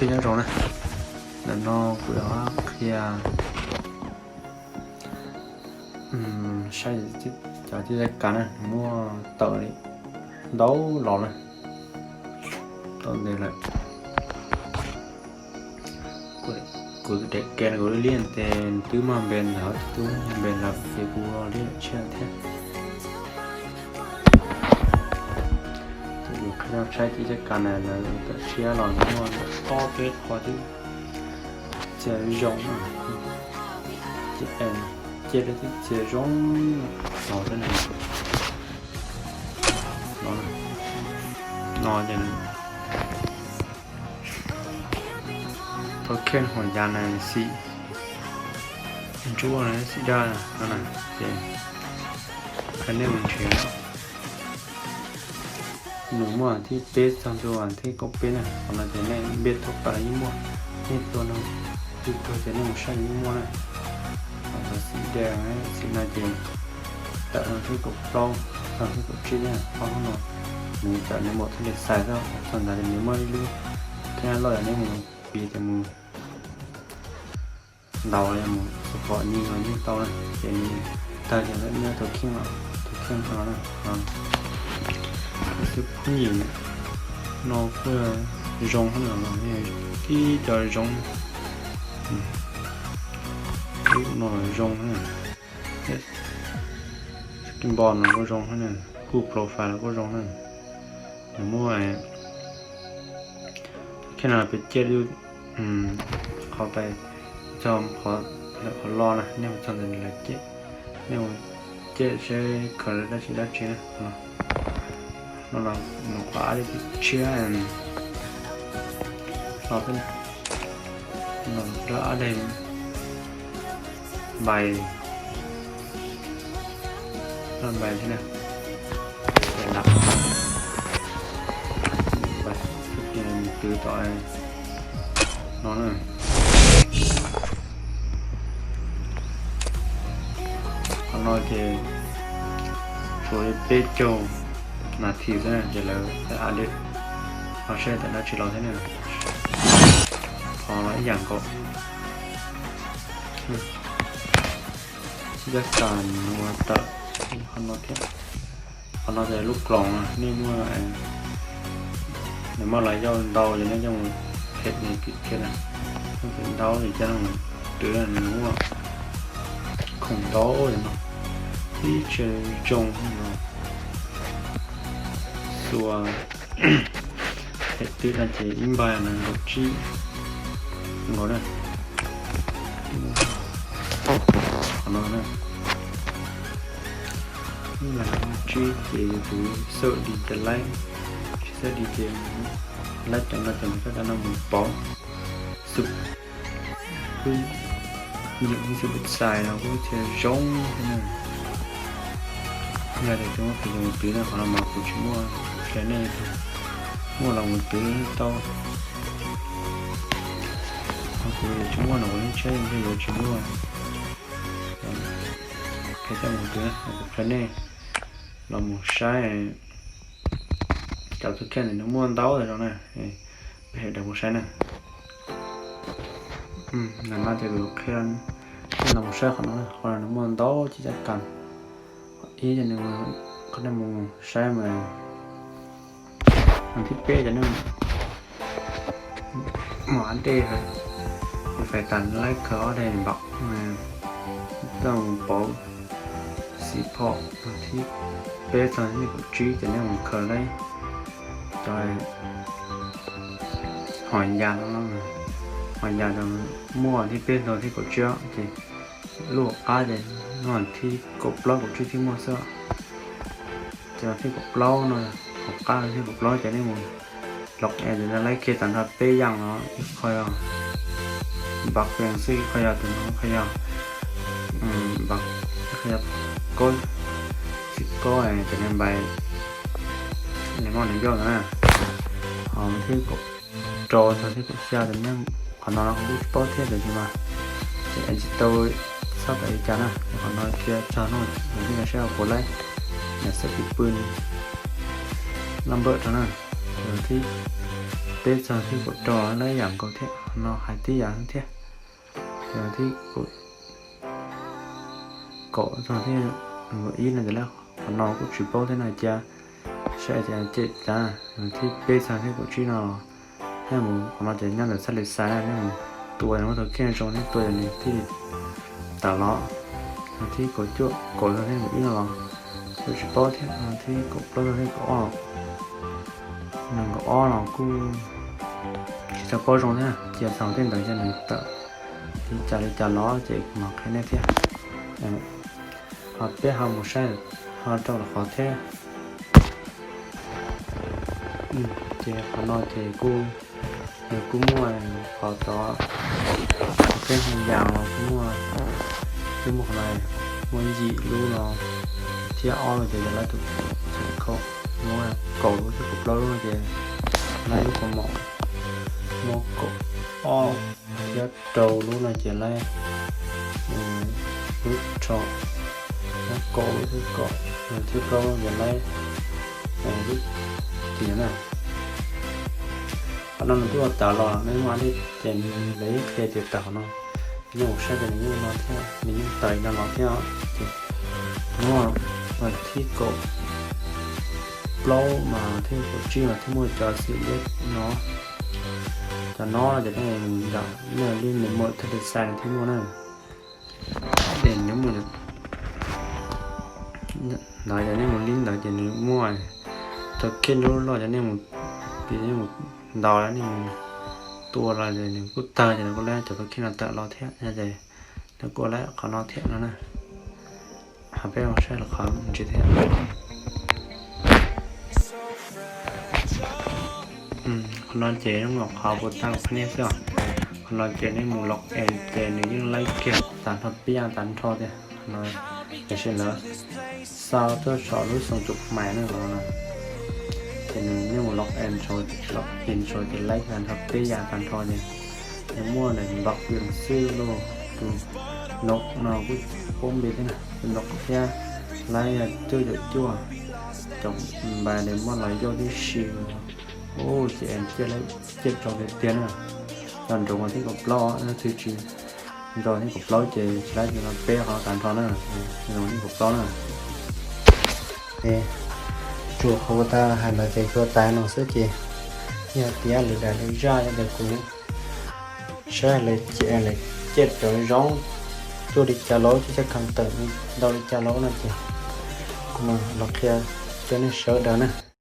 Nyob zoo na, ntawm no kuv yuav qhia saib cov tib zaj kas na, muaj tawm li ntau los na, tau ntev lawm. Kuv daim ke no kuv lub liaj tes twb muaj npe ntawd, twb muaj npe lawm ces kuv ua liaj tshiab thiab. Ces kuv qhia saib tib zaj kas na, lawv tawm tshiab los muaj ob peb qho twb txias zoo na, ces cia li twb txias zoo los xwb na. No ces tau kheej hua yas na, xim ntsuab na, xim daj no na, ces qhia nej mus nrhiav. Nws muaj thib peb txog ntua thib kaum peb na, qhov no ces nej npe thaum pam yeej muaj, nej tua no twg tuag ces nej mus saib yeej muaj na. Qhov xim daj, xim no ces tawm no thib kaum plaub txog thib kaum tsib na, ob lub no nws tawm nws muaj thiaj li xais xwb, txog ntawd ces nws muaj ib lub thib loj, yog nej mus piv ces mus ntaus los yog mus xu phom nyi los yeej tau na, ces nws tawg ces nej tus kheej, tus kheej no na. Xwb phub nyim no kuj zoo hab no, tib co zoo, lub no los zoo na, npo no kuj zoo hab na, kuj profile los kuj zoo na. Nws muaj kheej no peb ciaj lub qhov pais txog qhov, qhov lo na, nej mus txog ntawd lawv ciaj, nej mus ciaj seb khaws dab tsi dab tsi na. No los mus qhov ab dej tshiab no, ab dej npais, npais thiab na. Twv tom no na. Qhov no ces tshuav li peb caug nas this xwb na, ces lawv ab dej, ho saib tawm dab tsi los thiab na. Qhov no ib yam nkaus. Tib zaj kas ua tawm qhov no thiab. Qhov no ces lub kloos nej muaj, nws muaj lawv yauj ntau ces nej coj mus them nws kim kiag na. Muaj kim ntau ces coj mus twv, nws muaj khoom ntau no, ib tse zoo no. Xuas them twb no ces ib npais no nkaum tsib nkaus na. Qhov no na, ib npais nkaum tsib ces yus tus xawm di ces laib, tsis xawm di ces laib cov no ces mus txog cov no mus pauv xwb. Kuj nyuam ib xwb xais no kuj tsis zoo thiab na. Yog tias tus muaj qhov mus twv no, qhov no mas kuv tsis muaj, qhia nej, muaj los mus twv tau. Kuv tsis muaj no kuv yeej tshab yeej yuav tsis muaj. Qhia coj mus twv, kuv qhia nej los mus saib cov txuj kheej ntawm nws muaj ntau tas zog na. Peb sawv daws mus saib na. Ntawm no ces kuv qhia nej los mus saib qhov no, qhov no nws muaj ntau tib zaj kas. Qhov ib ces nws, qhov nej mus saib mas, thib peb ces nej mus ab dej, fais tas laib khaws ob daim npaum, tau mus pauv xim phom. Thib peb txog thib kaum tsib ces nej mus khaws laib cov hos yas no, hos yas muaj thib peb txog thib kaum tsib ces lub hauv qab ces thib kaum plaub kaum tsib thiaj muaj xwb. Ces thib kaum plaub no, hauv qab thib kaum plaub ces nej mus los es laib kiag tag nrho peb yaam no, ib qho yog npav pees xwb, ib qho yog tus no, ib qho yog npav, ib qho yog kaub, xim kaub ces nws npais li moj nws yauj ntawd na. Ho thib kaum rau txog thib kaum xya ces nej, qhov no kuv tsis paub thiab tab sis mas ces tsis tau txhawb tawm li cas na. Qhov no cia txog no, nej saib puas laib, yam xwb pw pw laj npawm rau na. Thib peb peb txog thiab kaum rau lawm yam nkaus thiab, qhov no hais tib yam thiab. Ces thib kaum txog thiab kaum ib no ces lawv, qhov no kuj tsis paub thiab no cia saib ces cem tas. Thib peb txog thiab kaum tsib no, nej mus qhov no ces nyob ntawm txhaj li xav na, nej mus tua muab tau kiag zoo thiab tua ces nws thiaj li tawm los. Thib kaum cuaj, kaum txog thiab kaum ib no los kuj tsis paub thiab, thib kaum plaub txog thiab kaum ob, nees nkaum ob los kuj tsis tau paub zoo thiab, cia txog tej ntawd ces nws tawm li cas li cas los ces kuv mam qhia nej thiab. Ho peb ho mus saib ho rau lwm qhov thiab. Ces qhov no ces kuj, nws kuj muaj qhov tod, qhov peb hu yas los kuj muaj, kuj muaj qhov no, muaj yim lub no thiab ob lub ces yog lawv tus khau, muaj kaum lub thiab kaum plaub lub no ces lawv lub kaus mom, muaj kaum ob thiab rau lub no ces lawv lub rho, muaj kaum lub thiab kaum, thiab plaub lub ces lawv lub tias na. Qhov no nws twb ua tawm los, nws muaj li ces lawv qhia tias tawm qhov no. Ces nej mus saib ces nws yeej no thiab, nws yeej tawm no los thiab. Ces muaj thib kaum plaub mas thiab kaum tsib mas thiaj muaj cov xim liab no. Cov no ces nej mus nram nej li nws muaj thiaj li xais thiaj muaj na. Ces nws muaj ntawd ces nej mus li ntawd ces nws muaj tau khej lub loj ces nej mus, ces nej mus ntaus los nej mus tua los ces nws kuj tawg ces nws kuj lab cov tau khej no tawm los thiab. Ces nws kuj ua lawm qhov no thiab no na. Ho peb mus saib lwm qhov ntsis thiab. Qhov no ces zoo nkaus qhov kuv tau qhia nej xwb os. Qhov no ces nej mus log in ces nws yeej laib kiag tag nrho peb yav tag nrho tiag. Qhov no tiam sis lawv xa tuaj saum lub xoo cum mais na los no. Ces nws nej mus log in saud, log in saud ces laib tag nrho peb yav tag nrho ces nws muaj nws npam yees xwb lauj, tus no no kuj paub npe thiab na, tus no thiab laib cuaj caum cuaj, caum npas des muaj los yauj tib si. Ub, ces ciaj, ciaj tsaus tiag tiag na. Cov nroog mas thib kaum plaub, leej twg tsis nrog thib kaum plaub ces tsis laib, ces no peb qhov tag nrho na, nroog thib kaum plaub na. Tsuas qhov uas tau hais ntawd ces tsuas tas no xwb ces yog tias lwm daim lwm zaj yog tias kuv saib lawv ciaj, lawv ciaj cov zoo tuaj li cas los, cov caj khav tawm ntau li cas los no ces kuv mam los qhia rau nej sawv daws na.